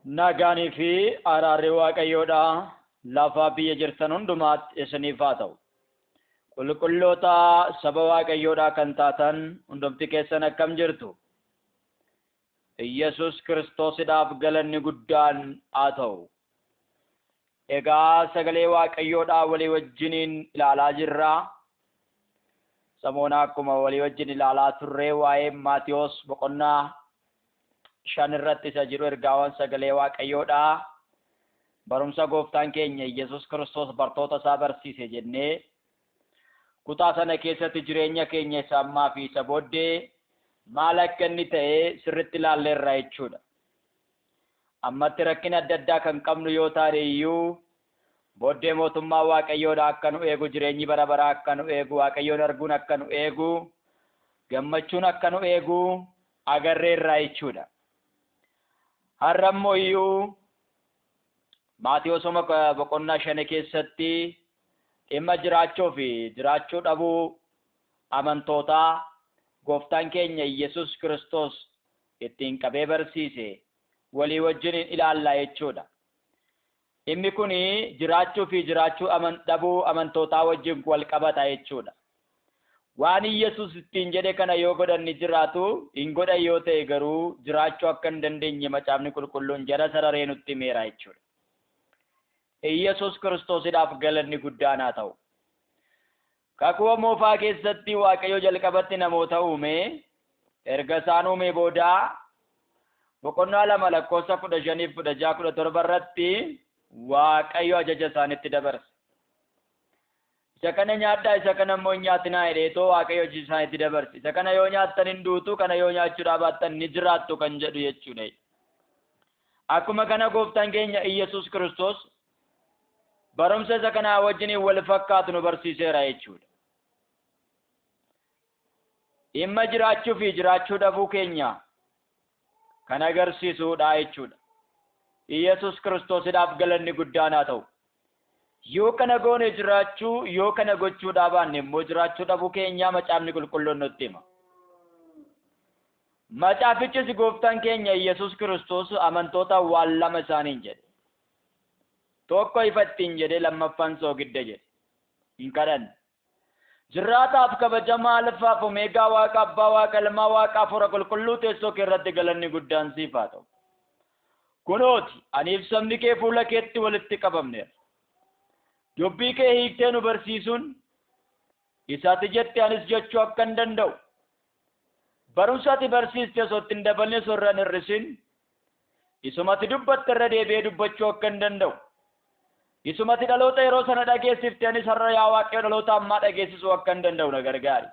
Nagaanii fi araarri Waaqayyoodha lafa biyya jirtan hundumaatti isiniif haa ta'u. Qulqulloota saba Waaqayyoodhaa kan taatan hundumti keessan akkam jirtu? Iyyasuus Kiristoosidhaaf galanni guddaan haa ta'u. Egaa sagalee Waaqayyoodhaa walii wajjiniin ilaalaa jirra. Samoona akkuma walii wajjin ilaalaa turre waa'ee Maatiyos boqonnaa 5 irratti isa jiru ergaawwan sagalee Waaqayyoodhaa. Barumsa gooftaan keenya Iyyasuus Kiristoos bartoota isaa barsiise jennee kutaa sana keessatti jireenya keenya isa ammaa fi isa booddee maal akka inni ta'e sirriitti ilaalleerra jechuudha. Ammatti rakkina adda addaa kan qabnu yoo taane iyyuu booddee mootummaa Waaqayyoodha akka nu eegu, jireenyi bara baraa akka nu eegu, Waaqayyoon arguun akka nu eegu, gammachuun akka nu eegu agarreerra jechuudha. Har'a immoo iyyuu Maatiyosuma boqonnaa 5 keessatti dhimma jiraachuu fi jiraachuu dhabuu amantootaa gooftaan keenya Iyyasuus Kiristoos ittiin qabee barsiise walii wajjin ilaallaa jechuudha. Dhimmi kun jiraachuu fi jiraachuu dhabuu amantootaa wajjin wal qabata jechuudha. Waan Iyyasuus ittiin jedhe kana yoo godhan ni jiraatu, hin godhan yoo ta'e garuu jiraachuu akka hin dandeenye macaafni qulqulluun jara sararee nutti himeera jechuudha. Iyyasuus Kiristoosidhaaf galanni guddaan haa ta'u. Kakuu moofaa keessatti Waaqayyo jalqabatti namoota uume, erga isaan uume booda boqonnaa 2 lakkoofsa 15 16 17 irratti Waaqayyo ajaja isaanitti dabarse. Isa kana nyaadhaa, isa kana immoo hin nyaatinaa jedheetoo Waaqayyo ajaja isaanitti dabarse. Isa kana yoo nyaattan hin duutu, kana yoo nyaachuu dhaabaattan ni jiraattu kan jedhu jechuudha. Akkuma kana gooftaan keenya Iyyasuus Kiristoos barumsa isa kanaa wajjin wal fakkaatu nu barsiiseera jechuudha. Dhimma jiraachuu fi jiraachuu dhabuu keenya kan agarsiisudha jechuudha. Iyyasuus Kiristoosidhaaf galanni guddaan haa ta'u. Yoo kana goone jiraachuu, yoo kana gochuu dhaabaanne immoo jiraachuu dhabuu keenyaa macaafni qulqulluun nutti hima. Macaafichis gooftaan keenya Iyyasuus Kiristoos amantoota waan lama isaaniin jedhe. Tokko ifa ittiin jedhe, lammaffaan soogidda jedhe. Hin kadhanne. Jiraataaf kabajamaa Alfaaf Omeegaa Waaqa Abbaa Waaqa Ilmaa Waaqa Hafuura Qulqulluu teessoo kee irratti galanni guddaan siif haa ta'u. Kunooti aniif sabni kee fuula keetti walitti qabamneerra. Dubbii kee hiiktee nu barsiisuun isaati jette anis jechuu akka hin danda'u. Barumsa ati barsiiste osoo itti hin dabalin osoo irra hin hir'isin isumati dubbatte irra deebi'ee dubbachuu akka hin danda'u. Isumati dhaloota yeroo sana dhageessifte anis har'a yaa Waaqayyo dhaloota ammaa dhageessisuu akka hin danda'u na gargaari.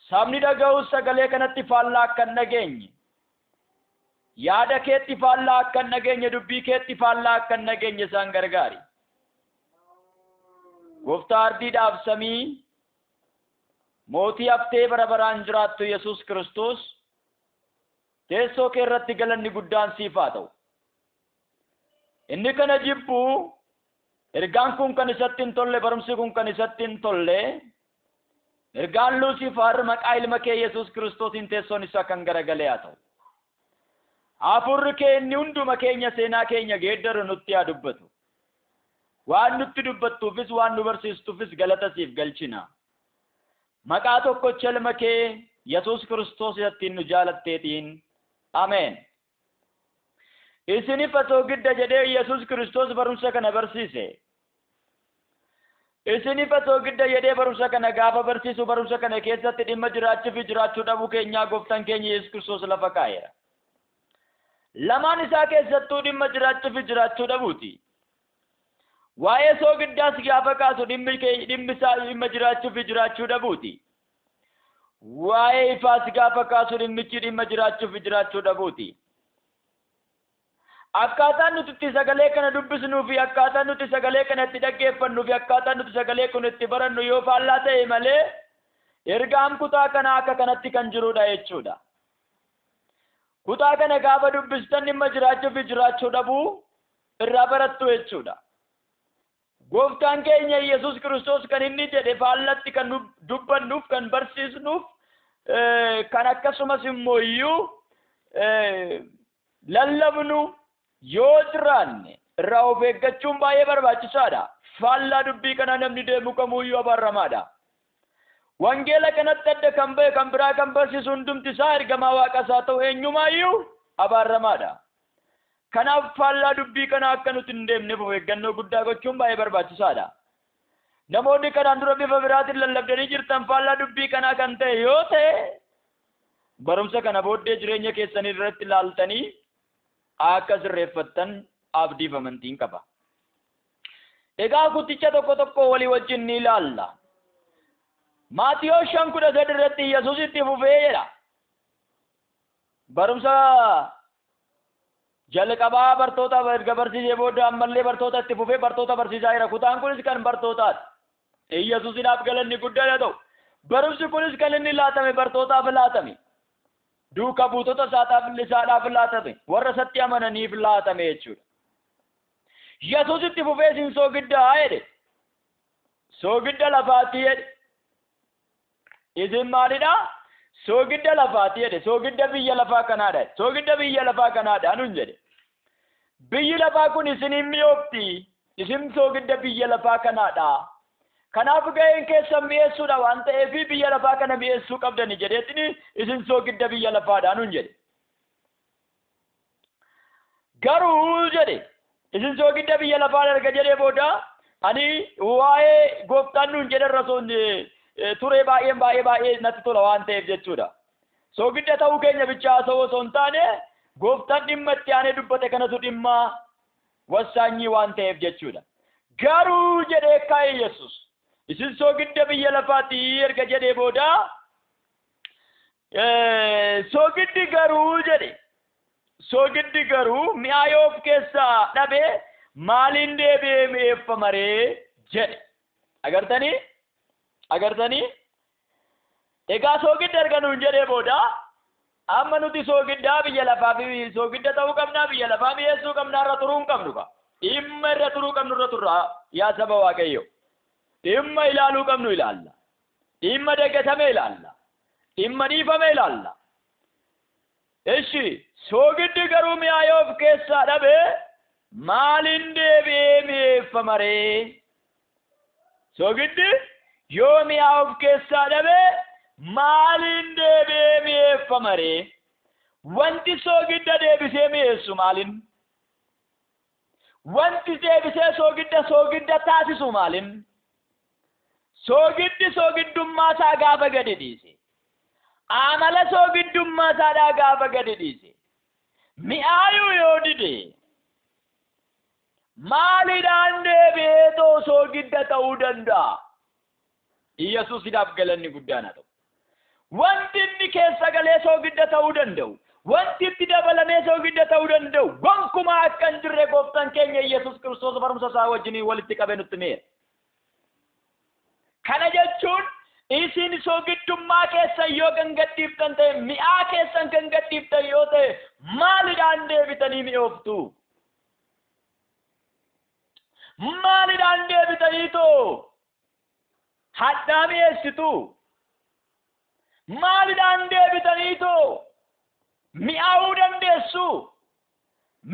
Sabni dhaga'us sagalee kanatti faallaa akka hin dhageenye, yaada keetti faallaa akka hin dhageenye, dubbii keetti faallaa akka hin dhageenye isaan gargaari. Gooftaa ardiidhaaf samii mootii haftee bara baraan jiraattu Yesuus Kiristoos teessoo kee irratti galanni guddaan siif haa ta'u. Inni kana jibbu ergaan kun kan isatti hin tolle, barumsi kun kan isatti hin tolle, ergaan Luusifaar maqaa ilma kee Yesuus Kiristoosiin teessoon isaa kan garagalee haa ta'u. Hafuurri kee inni hunduma keenya seenaa keenya geeddaru nutti haa dubbatu. Waan nutti dubbattuufis waan nu barsiistuufis galata siif galchina. Maqaa tokkocha ilma kee Yesuus Kiristoos ittiin nu jaalatteetiin. Ameen. Isin ifa soogidda jedhee Yesuus Kiristoos barumsa kana barsiise. Isin ifa soogidda jedhee barumsa kana gaafa barsiisu barumsa kana keessatti dhimma jiraachuu fi jiraachuu dhabuu keenyaa gooftaan keenya Yesuus Kiristoos lafa kaa'eera. Lamaan isaa keessattuu dhimma jiraachuu fi jiraachuu dhabuuti. Waa'ee soogiddaas gaafa kaasu dhimmi isaa dhimma jiraachuu fi jiraachuu dhabuuti. Waa'ee ifaas gaafa kaasu dhimmichi dhimma jiraachuu fi jiraachuu dhabuuti. Akkaataan nuti itti sagalee kana dubbisnuu fi akkaataan nuti sagalee kana itti dhaggeeffannuu fi akkaataan nuti sagalee kun itti barannu yoo faallaa ta'e malee ergaan kutaa kanaa akka kanatti kan jirudha jechuudha. Kutaa kana gaafa dubbistan dhimma jiraachuu fi jiraachuu dhabuu irraa barattu jechuudha. Gooftaan keenya Yesuus Kiristoos kan inni jedhe faallatti kan dubbannuuf, kan barsiisnuuf, kan akkasumas immoo iyyuu lallabnu yoo jiraanne irraa of eeggachuun baay'ee barbaachisaadha. Faallaa dubbii kanaa namni deemu kamuyyuu abaaramaadha. Wangeela kanatti adda kan ba'e kan biraa kan barsiisu hundumti isaa ergamaa waaqaas haa ta'u eenyumaayyuu abaaramaadha. Kanaaf faallaa dubbii kanaa akka nuti hin deemneef of eeggannoo guddaa gochuun baay'ee barbaachisaadha. Namoonni kanaan dura bifa biraatiin lallabdanii jirtan faallaa dubbii kanaa kan ta'e yoo ta'e barumsa kana booddee jireenya keessanii irratti ilaaltanii akka sirreeffattan abdiif amantiin qaba. Egaa kuticha tokko tokko walii wajjin ni ilaalla. Maatiyoo 5:13 irratti Yesuus itti fufee jedha. Barumsa jalqabaa bartoota erga barsiisee booda ammallee bartoota itti fufee bartoota barsiisaa jira. Kutaan kunis kan bartootaati. Yesuusinaaf galanni guddaan haa ta'u. Barumsi kunis kan inni laatame bartootaaf laatame. Duuka buutota isaadhaaf laatame. Warra isatti amananiif laatame jechuudha. Yesuus itti fufee isin soogiddaa jedhe. Soogidda lafaati jedhe. Isin maalidha? Soogidda lafaati jedhe. Soogidda biyya lafaa kanaadha. Soogidda biyya lafaa kanaadha nuun jedhe. Biyyi lafaa kun isiniin mi'oofti. Isin soogidda biyya lafaa kanaadha. Kanaaf ga'een keessan mi'eessuudha waan ta'eef biyya lafaa kana mi'eessuu qabdani jedheetini isin soogidda biyya lafaadha nuun jedhe. Garuu jedhe isin soogidda biyya lafaa erga jedhee booda ani waa'ee gooftaan nuun jedhe irra soon turee baay'een baay'ee baay'ee natti tola waan ta'eef jechuudha. Soogidda ta'uu keenya bichaa haasa'uu osoo hin taane gooftaan dhimma itti aanee dubbate kanatu dhimma wasaanyii waan ta'eef jechuudha. Garuu jedhee kaa'e Yesuus isin soogidda biyya lafaati erga jedhee booda soogiddi garuu jedhe soogiddi garuu mi'aa yoo of keessaa dhabe maaliin deebi'ee mi'eeffama ree jedhe. Agartanii? Agartanii? Egaa soogidda erga nuun jedhee booda amma nuti soogiddaa biyya lafaa fi soogidda ta'uu qabnaa biyya lafaa mi'eessuu qabnaa irra turuu hin qabnu ka. Dhimma irra turuu qabnu irra turra yaa saba Waaqayyo. Dhimma ilaaluu qabnu ilaalla. Dhimma dagatame ilaalla. Dhimma dhiifame ilaalla. Ishi soogiddi garuu mi'aa yoo of keessaa dhabe maaliin deebi'ee mi'eeffama ree? Soogiddi yoo mi'aa of keessaa dhabe maaliin deebi'ee mi'eeffama ree? Wanti soogidda deebisee mi'eessu maaliin? Wanti deebisee soogidda soogidda taasisu maaliin? Soogiddi soogiddummaa isaa gaafa gadi dhiise. Amala soogiddummaa isaadhaa gaafa gadi dhiise. Mi'aayuu yoo dide maaliidhaan deebi'ee too soogidda ta'uu danda'a? Yesuusidhaaf galanni guddaan haa ta'u. Wanti inni keessa galee soogidda ta'uu danda'u, wanti itti dabalamee soogidda ta'uu danda'u, gonkumaa akka hin jirre gooftaan keenya Yesuus Kiristoos barumsa isaa wajjin walitti qabee nutti himeera. Kana jechuun isin soogiddummaa keessan yoo kan gadhiiftan ta'e, mi'aa keessan kan gadhiiftan yoo ta'e, maaliidhaan deebitanii mi'ooftu? Maaliidhaan deebitanii too hadhaa mi'eessitu? Maaliidhaan deebitanii too mi'aawuu dandeessu?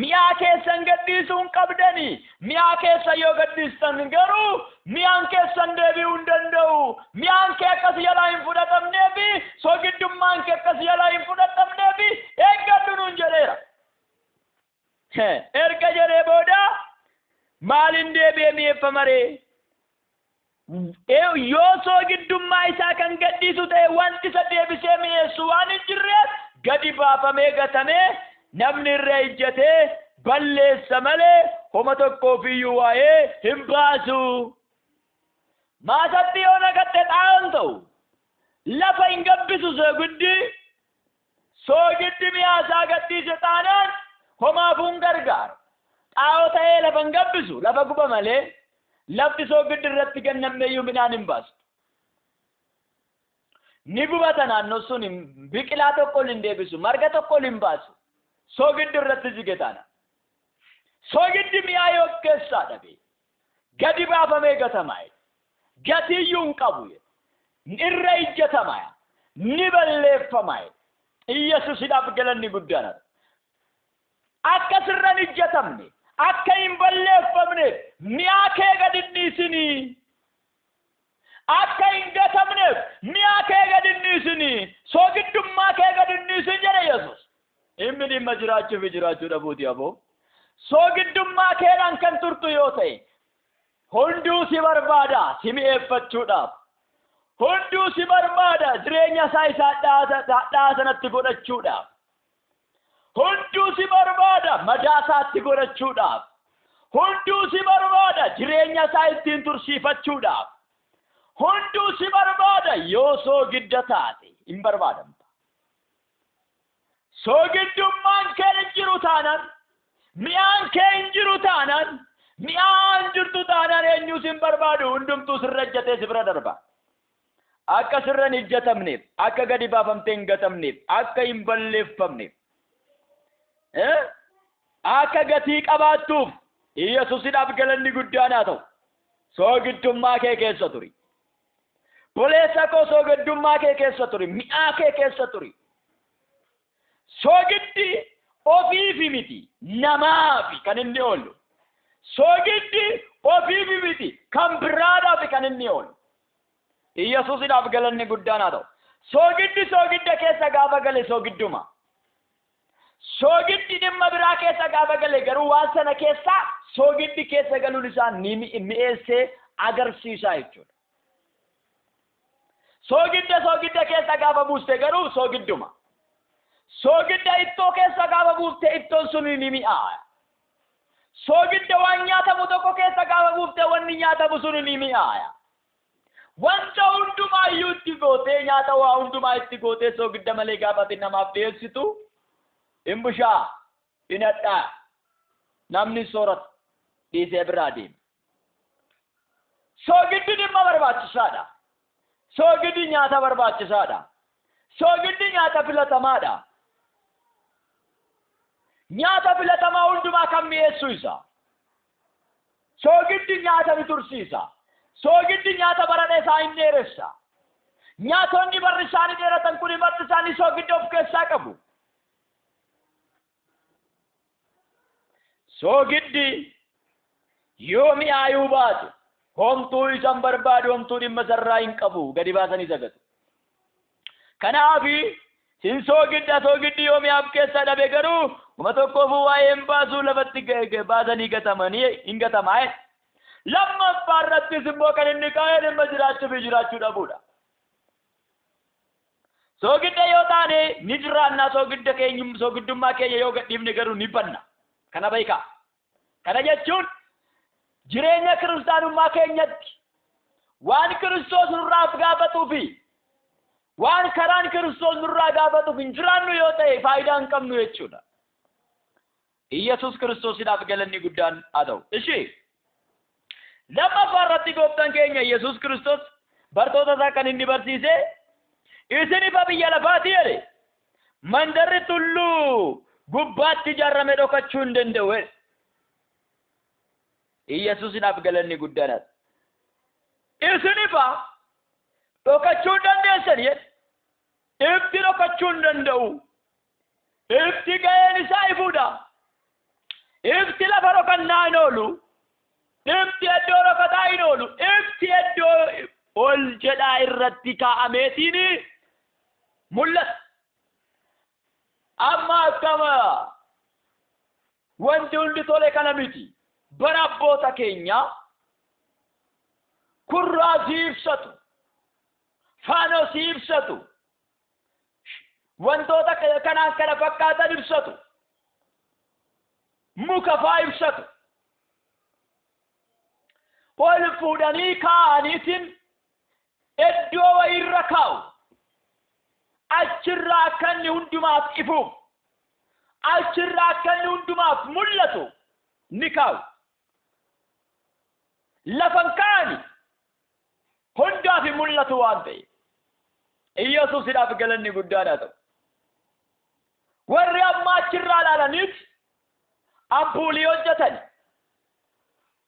Mi'aa keessan gadhiisuu hin qabdani. Mi'aa keessan yoo gadhiistan garuu mi'aan keessan deebi'uu hin danda'u. Mi'aan kee akkas jalaa hin fudhatamneefi soogiddummaan kee akkas jalaa hin fudhatamneefi eeggadhu nuun jedheera. Erga jedhee booda maaliin deebi'ee mi'eeffama ree? Yoo soogiddummaa isaa kan gadhiisu ta'e wanti isa deebisee mi'eessu waan hin jirreef gadi baafamee gatamee namni irra ejjatee balleessa malee homa tokkoofiyyuu waa'ee hin baasu. Maasatti yoo naqatte xaa'oon ta'u lafa hin gabbisu soogiddi. Soogiddi mi'aasaa gadhiise taanaan homaafuu hin gargaaru. Xaa'oo ta'ee lafa hin gabbisu, lafa guba malee lafti soogiddi irratti gannammeeyyuu midhaan hin baastu. Ni gubata naannoo sun biqilaa tokko hin deebisu, marga tokko hin baasu. Soogiddi irratti jige taana. Soogiddi mi'aa yoo keessaa dhabe gadi baafamee gatamaa gatiyyuu hin qabu irra ejjetamaa ni balleeffamaa. Yesuusidhaaf galanni guddaan haa ta'u. hin ijjatamne, akka hin balleeffamneef mi'aa kee gad hin dhiisinii. Akka hin gatamneef mi'aa kee gad hin dhiisinii. Soogiddummaa kee gad hin dhiisin jedhe Yesuus. Dhimmi dhimma jiraachuu fi jiraachuu dhabuuti aboo. Soogiddummaa keedhaan kan turtu yoo ta'e hunduu si barbaada si mi'eeffachuudhaaf. Hunduu si barbaada jireenya isaa isa hadhaa sanatti godhachuudhaaf. Hunduu si barbaada madaa isaatti godhachuudhaaf. Hunduu si barbaada jireenya isaa ittiin tursiifachuudhaaf. Hunduu si barbaada yoo soogidda taate hin barbaadamta. Soogiddummaan kee hin jiru taanaan, mi'aan kee hin jiru taanaan, mi'aan jirtu taanaan eenyuus hin barbaadu, hundumtuu sirra ejjatee si bira darba. Akka sirra hin ejjatamneef, akka gadi baafamtee hin gatamneef, akka hin balleeffamneef, akka gatii qabaattuuf Yesuusidhaaf galanni guddaan haa ta'u. Soogiddummaa kee keessa turi. Boleessa koo soogiddummaa kee keessa turi, mi'aa kee keessa turi. Soogiddi ofiifi miti, namaafi kan inni oolu. Soogiddi ofiifi miti, kan biraadhaafi kan inni oolu. Yesuusidhaaf galanni guddaan haa ta'u. Soogiddi soogidda keessa gaafa gale soogidduma. Soogiddi dhimma biraa keessa gaafa gale garuu waan sana keessaa soogiddi keessa galuun isaa ni mi'eessee agarsiisa jechuudha. Soogidda soogidda keessa gaafa buuste garuu soogidduma. Soogidda ittoo keessa gaafa buufte ittoon sun ni mi'aawa. Soogidda waan nyaatamu tokko keessa gaafa buufte wanni nyaatamu sun ni mi'aawa. Wanta hundumaayyuu itti gootee nyaata waa hundumaa itti gootee soogidda malee gaafa ati namaaf dhiyeessitu hin bushaa, hin hadhaa, namni soorata dhiisee biraa deema. Soogiddi dhimma barbaachisaadha. Soogiddi nyaata barbaachisaadha. Soogiddi nyaata filatamaadha. Nyaata filatamaa hundumaa kan mi'eessu isa. Soogiddi nyaata ni tursiisa. Soogiddi nyaata bara isaa hin dheeressa. Nyaatonni barri isaanii dheeratan kun marti isaanii soogidda of keessaa qabu. Soogiddi yoo mi'aayuu baate homtuu isan barbaadu, homtuu dhimma sarraa hin qabu, gadi baasanii sagatu. Kanaafi sin soogidda, soogiddi yoo mi'aaf keessaa dhabe garuu uma tokkoofuu waa'ee hin baasuu lafatti baasanii gatamanii hin gatamaa. Lammaffaa irrattis immoo kan inni kaa'e dhimma jiraachuu fi jiraachuu dhabuudha. Soogidda yoo taane ni jiraannaa, soogidda keenya soogiddummaa keenya yoo gadhiifne garuu ni banna. Kana beekaa. Kana jechuun jireenya kiristaanummaa keenyatti waan Kiristoos nurraaf gaafatuu fi waan karaan Kiristoos nurraa gaafatuuf hin jiraannu yoo ta'e faayidaa hin qabnu jechuudha. Iyyasuus Kiristoosiidhaaf galanni guddaan haa ta'u. Ishi lammaffaa irratti gooftaan keenya Iyyasuus Kiristoos bartoota isaa kan inni barsiise isin ifa biyya lafaati jedhe. Mandarri tulluu gubbaatti ijaarame dhokachuu hin danda'u jedhe. Iyyasuusidhaaf galanni guddaan haa ta'u. Isin ifa dhokachuu hin dandeessan jedhe. Ifti dhokachuu hin danda'u. Ifti ga'een isaa ifuudha. Ifti lafa dhokannaa hin oolu. Ifti iddoo dhokataa hin oolu. Ifti iddoo ol jedhaa irratti kaa'ameetiin mul'ata. Amma akkama wanti hundi tole kana miti. Bara abboota keenya kurraasii ibsatu, faanosii ibsatu, wantoota kanaan kana fakkaatan ibsatu, muka faa ibsatu. Ol fuudhanii kaa'aniitiin iddoo wayiirra kaa'u. Achirraa akka inni hundumaaf ifuuf, achirraa akka inni hundumaaf mul'atu ni kaa'u. Lafan kaa'ani hundaaf hin mul'atu waan ta'eef. Iyyasuusidhaaf galanni guddaan haa ta'u. Warri amma achirraa ilaalaniit ampuulii hojjetan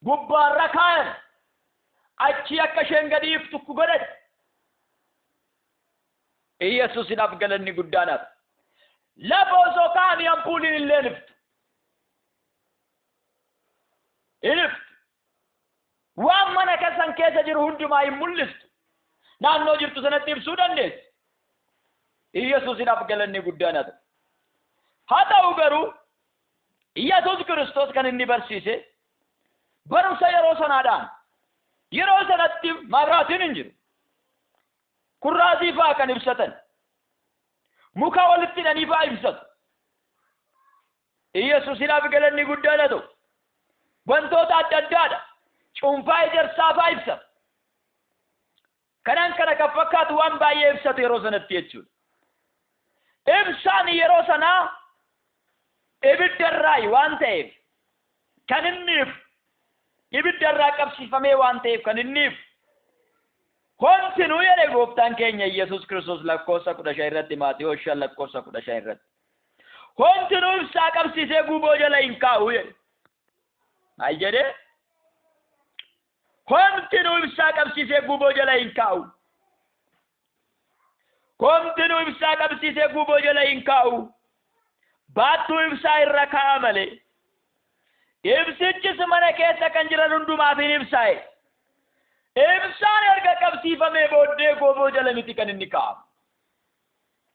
gubbaarra kaayan achi akka isheen gadi iftu godhan. Iyyasuusidhaaf galanni guddaan haa ta'u. Lafa osoo kaa'anii ampuuliin illee iftu. Hin iftu. Waan mana keessan keessa jiru hundumaa hin mul'istu. Naannoo jirtu sanatti ibsuu dandeessi. Iyyasuusidhaaf galanni guddaan haa ta'u. Haa ta'u garuu Iyyasuus Kiristoos kan inni barsiise barumsa yeroo sanaadhaan yeroo sanatti mabraatiin hin jiru. Kurraazii fa'aa kan ibsatan. Muka walitti hidhanii fa'aa ibsatu. Iyyasuusidhaaf galanni guddaan haa ta'u. Wantoota adda addaadha. Cuunfaa ejersaa fa'aa ibsatu. Kanaan kana kan fakkaatu waan baay'ee ibsatu yeroo sanatti jechuudha. Ibsaan yeroo sanaa ibiddarraayi waan ta'eef kan inni ifu ibiddarraa qabsiifamee waan ta'eef kan inni ifu homtinuu jedhe gooftaan keenya Iyyasuus Kiristoos lakkoofsa 15 irratti Maatewos 5 lakkoofsa 15 irratti. Homtinuu ibsaa qabsiisee guuboo jala hin kaa'u jedhe. Maal jedhee? Homtinuu ibsaa qabsiisee guuboo jala hin kaa'u. Homtinuu ibsaa qabsiisee guuboo jala hin kaa'u. Baattuu ibsaa irra kaa'a malee. Ibsichis mana keessa kan jiran hundumaaf hin ibsaa'e. Ibsaan erga qabsiifamee booddee gooboo jala miti kan inni kaa'amu.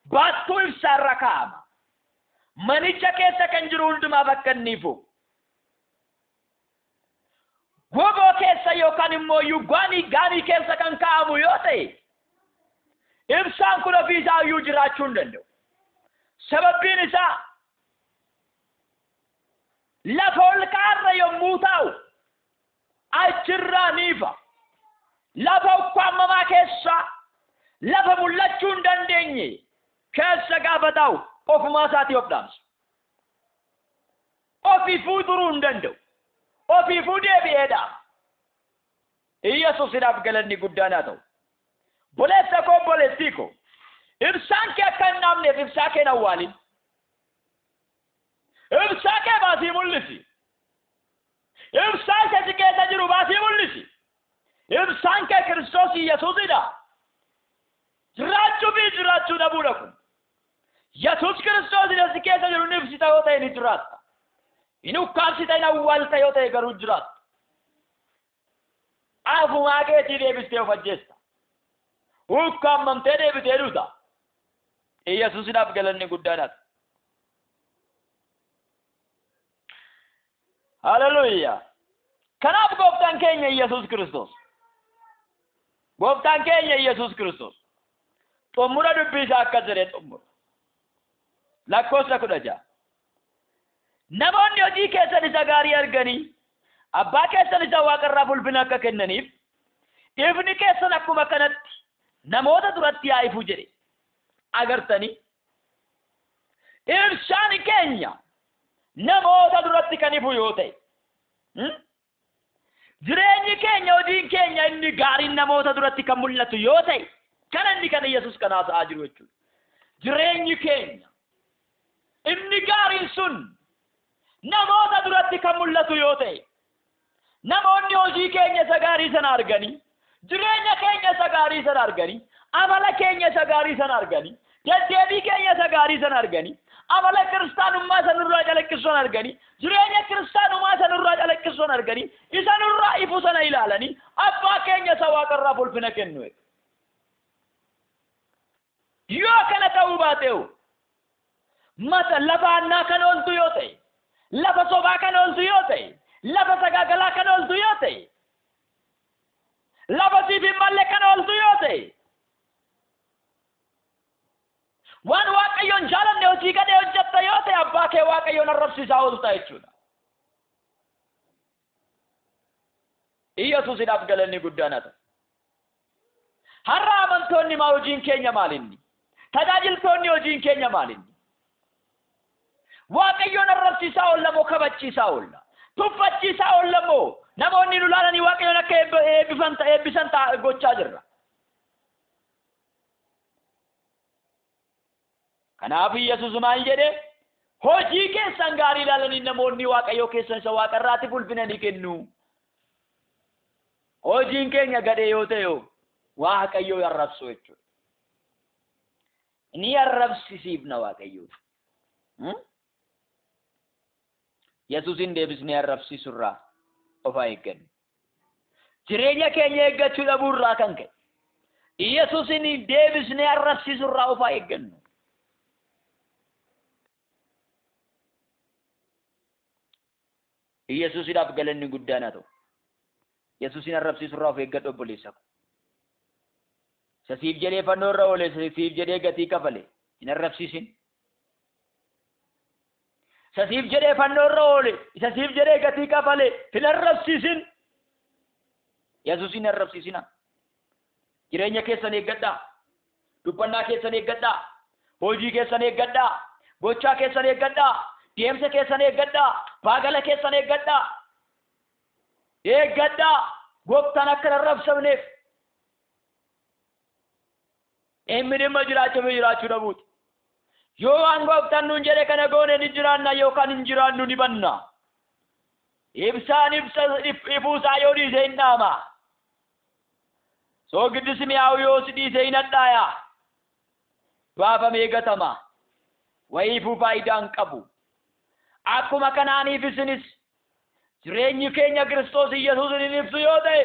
Baattuu ibsaa irra kaa'ama. Manicha keessa kan jiru hundumaaf akka inni ifu. Gooboo keessa yookaan immoo iyyuu gaanii gaanii keessa kan kaa'amu yoo ta'e ibsaan kun ofii isaa iyyuu jiraachuu hin danda'u. Sababbiin isaa lafa ol ka'aarra yommuu taa'u achirraa ni ifa. Lafa ukkaamamaa keessa lafa mul'achuu hin dandeenye keessa gaafa taa'u ofumaa isaatii of dhaamsa. Ofiifuu turuu hin danda'u. Ofiifuu deebi'ee dhaama. Iyyasuusidhaaf galanni guddaan haa ta'u. Obboleessa koo obboleettii koo ibsaan kee akka hin dhaamneef ibsaa kee hin awwaalin. Ibsaa kee baasii mul'isi. Ibsaa isa si keessa jiru baasii mul'isi. Ibsaan kee Kiristoos Iyyasuusidha. Jiraachuu fi jiraachuu dhabuudha kun. Yesuus Kiristoos isa si keessa jiru ni ibsita yoo ta'e ni jiraatta. Hin ukkaamsita hin awwaalta yoo ta'e garuu jiraatta. Afumaa keetii deebistee of ajjeesta. Ukkaamamtee deebitee duuta. Iyyasuusidhaaf galanni guddaan haa ta'u. Haleluuyaa. Kanaaf gooftaan keenya Iyyasuus Kiristoos. Gooftaan keenya Iyyasuus Kiristoos. Xumura dubbii isaa akkas jedhee xumura. Lakkoofsa 16. Namoonni hojii keessan isa gaarii arganii abbaa keessan isa waaqarraaf ulfina akka kennaniif ifni keessan akkuma kanatti namoota duratti haa ifu jedhe. Agartanii ibsaan keenya namoota duratti kan ifu yoo ta'e jireenyi keenya hojiin keenya inni gaariin namoota duratti kan mul'atu yoo ta'e kan inni kan Yesuus kan haasa'aa jiru jechuudha. Jireenyi keenya inni gaariin sun namoota duratti kan mul'atu yoo ta'e namoonni hojii keenya isa gaarii sana arganii jireenya keenya isa gaarii sana arganii amala keenya isa gaarii sana arganii deddeebii keenya isa gaarii sana arganii amala kiristaanummaa isa nurraa calaqqisu sana arganii jireenya kiristaanummaa isa nurraa calaqqisu sana arganii isa nurraa ifu sana ilaalanii abbaa keenya isa waaqarraaf ulfina kennu. Yoo kana ta'uu baateewu mata lafa annaa kan ooltu yoo ta'e lafa sobaa kan ooltu yoo ta'e lafa sagaagalaa kan ooltu yoo ta'e lafa siif hin malle kan ooltu yoo ta'e waan Waaqayyoon jaalanne hojii gadhee hojjetta yoo ta'e abbaa kee Waaqayyoon arrabsiisaa oolta jechuudha. Iyyasuusidhaaf galanni guddaan haa ta'u. Har'a amantoonni maa hojiin keenya maalinni? Tajaajiltoonni hojiin keenya maalinni? Waaqayyoon arrabsiisaa oolla moo kabachiisaa oolla? Tuffachiisaa oolla moo namoonni nu ilaalanii Waaqayyoon akka eebbisan gochaa jirra? Kanaaf Iyyasuus maal jedhe? Hojii keessan gaarii ilaalanii namoonni Waaqayyoo keessan isa waaqarraatiif ulfina ni kennu. Hojiin keenya gadhee yoo ta'e Waaqayyoo arrabsu jechuudha. Ni arrabsisiifna Waaqayyoo. Yesuusin deebisnee arrabsiisurraa of haa eeggannu. Jireenya keenya eeggachuu dhabuu irraa kan ka'e Iyyasuusin deebisnee arrabsiisuu irraa of haa eeggannu. Iyyasuusidhaaf galanni guddaan haa ta'u. Yesuusin arrabsiisuu irraa of eeggadhu obboleessa ko. Isa siif jedhee fannoo irra oole, isa siif jedhee gatii kafale hin arrabsiisin. Isa siif jedhee fannoo irra oole, isa siif jedhee gatii kafale hin arrabsiisin. Yesuusin hin arrabsiisina. Jireenya keessan eeggadhaa. Dubbannaa keessan eeggadhaa. Hojii keessan eeggadhaa. Gochaa keessan eeggadhaa. Deemsa keessan eeggadhaa. Baagala keessan eeggadhaa. Eeggadhaa. Gooftaan akka hin arrabsamneef. Dhimmi dhimma jiraachuu fi jiraachuu dhabuuti. Yoo waan gooftaan nuun jedhe kana goone ni jiraanna yookaan hin jiraannu ni banna. Ibsaan ibsa ifuusaa yoo dhiise hin dhaama. Soogiddi si mi'aawu yoo si dhiise hin hadhaaya. Baafamee gatama. Wayiifuu faayidaa hin qabu. Akkuma kanaaniif isinis jireenyi keenya Kiristoos Iyyasuusin hin ibsu yoo ta'e,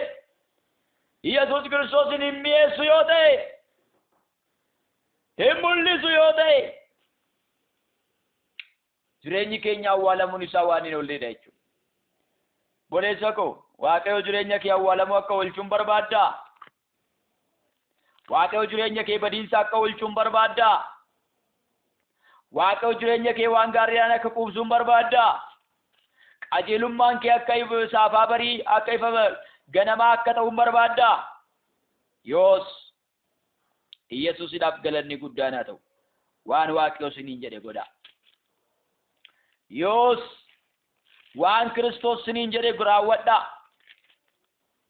Iyyasuus Kiristoosin hin mi'eessu yoo ta'e, hin mul'isu yoo ta'e, jireenyi keenya awwaalamuun isaa waan hin oolledha jechuudha. Obboleessa koo, Waaqayyo jireenya kee awwaalamuu akka oolchuun barbaaddaa? Waaqayyo jireenya kee badiinsa akka oolchuun barbaaddaa? Waaqayyo jireenya kee waan gaariidhaan akka quubsuun barbaaddaa? Qajeelummaan kee akka ifa saafaa barii, akka ifa ganamaa akka ta'uun barbaaddaa? Yoos Iyyasuusidhaaf galanni guddaan haa ta'u. Waan Waaqayyo isiniin jedhe godhaa. Yoos waan Kiristoos isiniin jedhe raawwadhaa.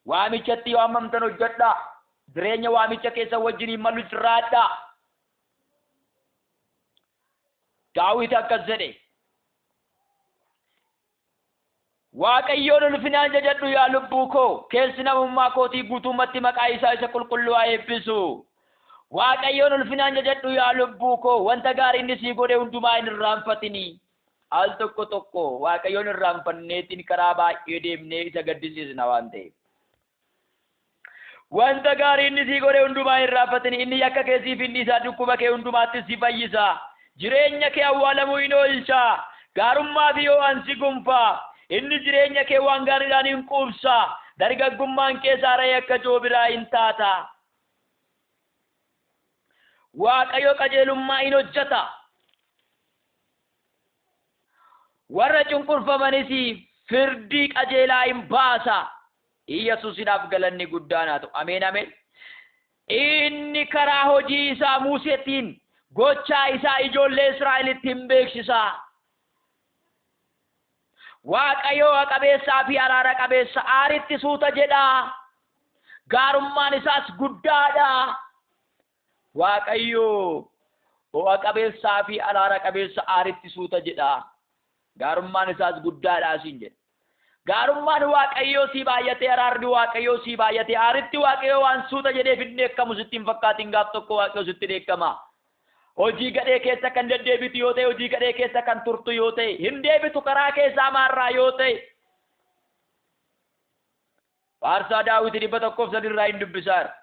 Waamichatti waamamtan hojjedhaa. Jireenya waamicha keessan wajjiniin malu jiraadhaa. Daawit akkas jedhe. Waaqayyoon ulfinaan jajadhu yaa lubbuu koo, keessi namummaa kootii guutummaatti maqaa isaa isa qulqulluu haa eebbisu. Waaqayyoon ulfinaan jajadhu yaa lubbuu koo, wanta gaarii inni sii godhe hundumaa hin irraanfatini. Al tokko tokko Waaqayyoon irraanfanneetiin karaa baay'ee deemnee isa gaddisiisna waan ta'eef. Wanta gaarii inni sii godhe hundumaa hin irraanfatini. Inni yakka kee siif hin dhiisa, dhukkuba kee hundumaatti si fayyisa. Jireenya kee awwaalamuu hin oolcha. Gaarummaa fi ho'aan si gonfa. Inni jireenya kee waan gaariidhaan hin quubsa. Dargaggummaan kee saara'ee akka joobiraa hin taata. Waaqayyo qajeelummaa hin hojjeta. Warra cunqurfamanis firdii qajeelaa hin baasa. Iyyasuusidhaaf galanni guddaan haa ta'u. Ameen ameen. Inni karaa hojii isaa Museetiin gochaa isaa ijoollee Israa'elitti hin beeksisa. Waaqayyo qabeessaa fi araara qabeessa, aaritti suuta jedha. Gaarummaan isaas guddaadha. Waaqayyo ho'a qabeessaa fi araara qabeessa, aaritti suuta jedha. Gaarummaan isaas guddaadha siin jedha. Gaarummaan Waaqayyoo sii baay'atee, araarri Waaqayyoo sii baay'atee, aaritti Waaqayyoo waan suuta jedheef hin dheekkamu sitti hin fakkaatin, gaaf tokko Waaqayyoo sitti dheekkama. Hojii gadhee keessa kan deddeebitu yoo ta'e, hojii gadhee keessa kan turtu yoo ta'e, hin deebitu karaa keessaa maarraa yoo ta'e. Faarsaa Daawit 103 irraa hin dubbisaara.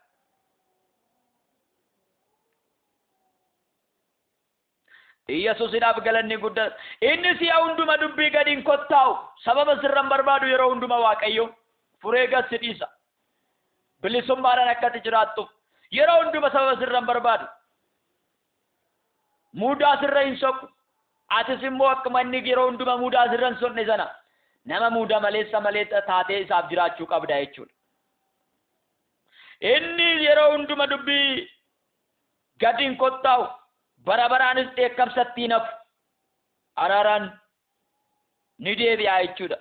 Iyyasuusidhaaf galanni guddaa. Inni si'a hunduma dubbii gadi hin kottaa'u. Sababa sirra hin barbaadu yeroo hunduma Waaqayyo furee gad si dhiisa. Bilisummaadhaan akka ati jiraattuuf yeroo hunduma sababa sirra hin barbaadu. Mudaa sirra hin soqu. Atis immoo akkuma inni yeroo hunduma mudaa sirra hin soqne sana nama mudaa maleessa malee taatee isaaf jiraachuu qabda jechuudha. Inni yeroo hunduma dubbii gadi hin kottaa'u. Bara baraanis dheekkamsatti hin hafu. Araaraan ni deebi'a jechuudha.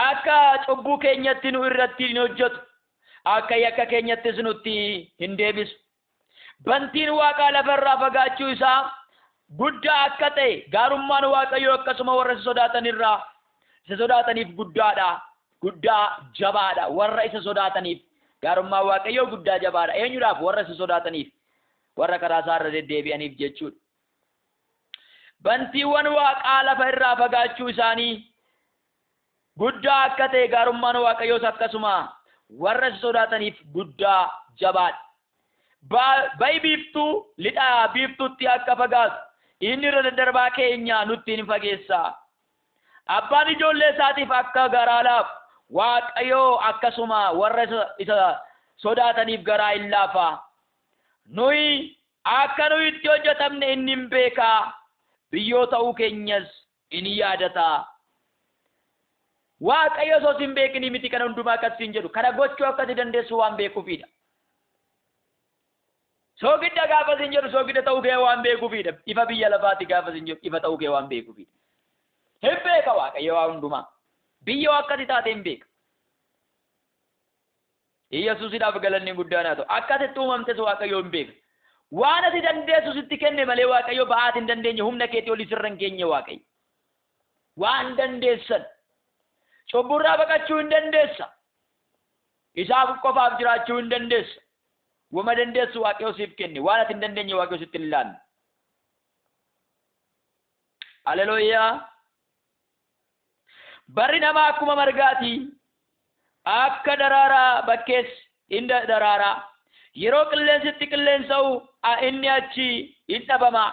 Akka cubbuu keenyatti nu irratti hin hojjetu. Akka yakka keenyattis nutti hin deebisu. Bantiin Waaqaa lafarraa fagaachuu isaa guddaa akka ta'e, gaarummaan Waaqayyoo akkasuma warra isa sodaatan irraa isa sodaataniif guddaadha. Guddaa jabaadha. Warra isa sodaataniif gaarummaan Waaqayyoo guddaa jabaadha. Eenyudhaaf? Warra isa sodaataniif. Warra karaa isaa irra deddeebi'aniif jechuudha. Bantiiwwan Waaqaa lafa irraa fagaachuu isaanii Guddaa akka ta'e gaarummaan Waaqayyoos akkasuma warra isa sodaataniif guddaa jabaadha. Ba'i biiftuu lixaa biiftuutti akka fagaatu inni irra daddarbaa keenya nutti hin fageessa. Abbaan ijoollee isaatiif akka garaa laafu Waaqayyoo akkasuma warra isa sodaataniif garaa hin laafa. Nuyi akka nuyi itti hojjetamne inni hin beekaa, biyyoo ta'uu keenyas in yaadata. Waaqayyo osoo hin beekinii miti kana hundumaa akkasiin jedhu. Kana gochuu akkasi dandeessu waan beekuufidha. Soogidda gaafa siin jedhu soogidda ta'uu kee waan beekuufidha. Ifa biyya lafaati gaafa siin jedhu ifa ta'uu kee waan beekuufidha. Hin beeka Waaqayyo waa hundumaa. Biyyoo akkasi taate hin beeka. Yesuusidhaaf galanni guddaan haa ta'u. Akkasitti uumamtes Waaqayyo hin beeka. Waan ati dandeessu sitti kenne malee Waaqayyo ba'aati hin dandeenye, humna keetii olii sirra hin geenye Waaqayyo. Waan dandeessan. Cubburraa baqachuu hin dandeessa. Isaaf qofaaf jiraachuu hin dandeessa. Wama dandeessu Waaqayyo siif kenne. Waan ati hin dandeenye Waaqayyo sitti hin laanne. Haleluuyaa. Barri namaa akkuma margaati. Akka daraaraa bakkees in daraaraa. Yeroo qilleensitti qilleensa'u inni achi hin dhabama.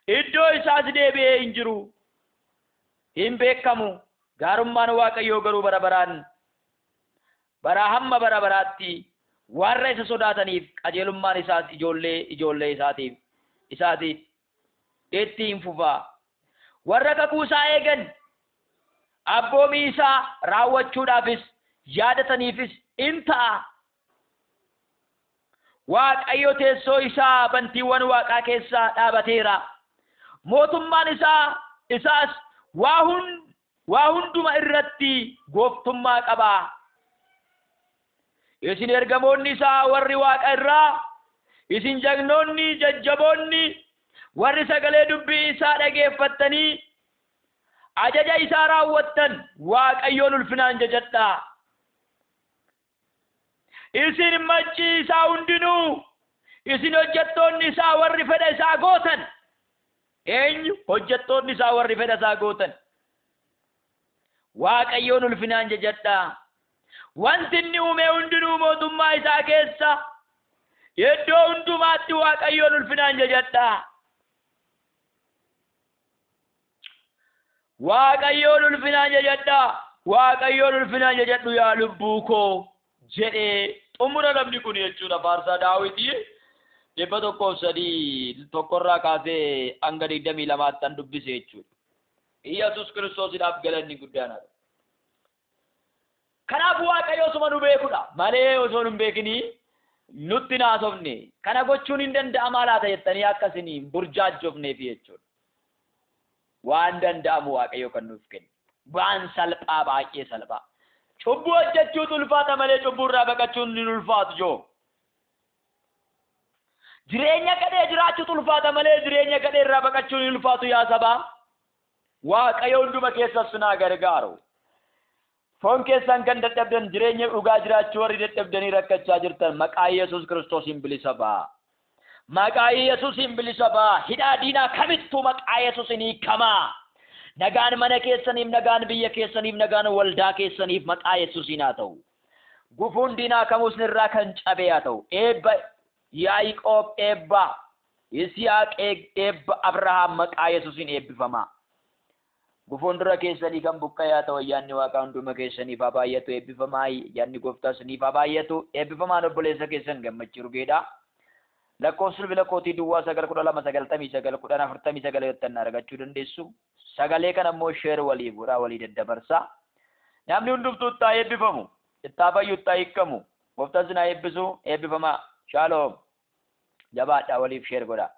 Iddoo isaas deebi'ee hin jiru. Hin beekamu. Gaarummaan Waaqayyoo garuu bara baraan bara hamma bara baraatti warra isa sodaataniif, qajeelummaan isaas ijoollee ijoollee isaatiif itti hin fufa. Warra kakuu isaa eegan, abboomii isaa raawwachuudhaafis yaadataniifis in ta'a. Waaqayyo teessoo isaa bantiiwwan waaqaa keessa dhaabateera. Mootummaan isaas waa hunduma irratti gooftummaa qaba. Isin ergamoonni isaa warri waaqa irraa, isin jagnoonni jajjaboonni warri sagalee dubbii isaa dhageeffattanii ajaja isaa raawwattan Waaqayyoon ulfinaan jajadhaa. Isin macci isaa hundinuu, isin hojjettoonni isaa warri fedha isaa gootan. Eenyu? Hojjettoonni isaa warri fedha isaa gootan. Waaqayyoon ulfinaan jajadhaa. Wanti inni uume hundinuu mootummaa isaa keessa iddoo hundumaatti Waaqayyoon ulfinaan jajadhaa. Waaqayyoon ulfinaan jajadhaa. Waaqayyoon ulfinaan jajadhu yaa lubbuu koo jedhee xumura namni kun jechuudha. Faarsaa Daawitii 103 tokkorraa kaasee hanga 22 tan dubbise jechuudha. Yesuus Kiristoosiidhaaf galanni guddaan haa ta'u. Kanaaf Waaqayyo osuma nu beekudha malee osoo nu hin beekinii nutti naasofne. Kana gochuun hin danda'amaa laata jettanii akkasiin hin burjaajjofneef jechuudha. Waan danda'amu Waaqayyo kan nuuf kenne. Waan salphaa, baay'ee salphaa. Cubbuu hojjechuutu ulfaata malee cubbuurraa baqachuun hin ulfaatu joo. Jireenya gadhee jiraachuutu ulfaata malee jireenya gadhee irraa baqachuun hin ulfaatu yaa sabaa. Waaqayyo hunduma keessas naa gargaaru. Foon keessan kan dadhabdan, jireenya dhugaa jiraachuu warri dadhabdanii rakkachaa jirtan, maqaa Yesuus Kiristoosiin bilisa ba'aa. Maqaa Yesuusiin bilisa ba'aa. Hidhaa diinaa kamittuu maqaa Yesuusiin hiikamaa. Nagaan mana keessaniif, nagaan biyya keessaniif, nagaan waldaa keessaniif maqaa Yesuusiin haa ta'u. Gufuun diinaa kamuus irraa kan cabe haa ta'u. Eebba Yaaqoob, eebba Yisihaaq, eebba Abrahaam maqaa Yesuusiin eebbifamaa. Gufuun dura keessanii kan buqqa'e haa ta'u. Ayyaanni Waaqaa hunduma keessaniif haa baay'atu. Eebbifamaa. Ayyaanni Gooftaa isiniif haa baay'atu. Eebbifamaan obboleessa keessan Gammachuu Urgeedha. Lakkoofsi bilbila kootii 09 12 99 10 49 jettan argachuu dandeessu. Sagalee kana immoo share walii godhaa, walii daddabarsaa. Namni hundumtuu itti haa eebbifamu. Itti haa fayyu, itti haa hiikkamu. Gooftaan isin haa eebbisu. Eebbifamaa. Shaaloom. Jabaadhaa, waliif share godhaa.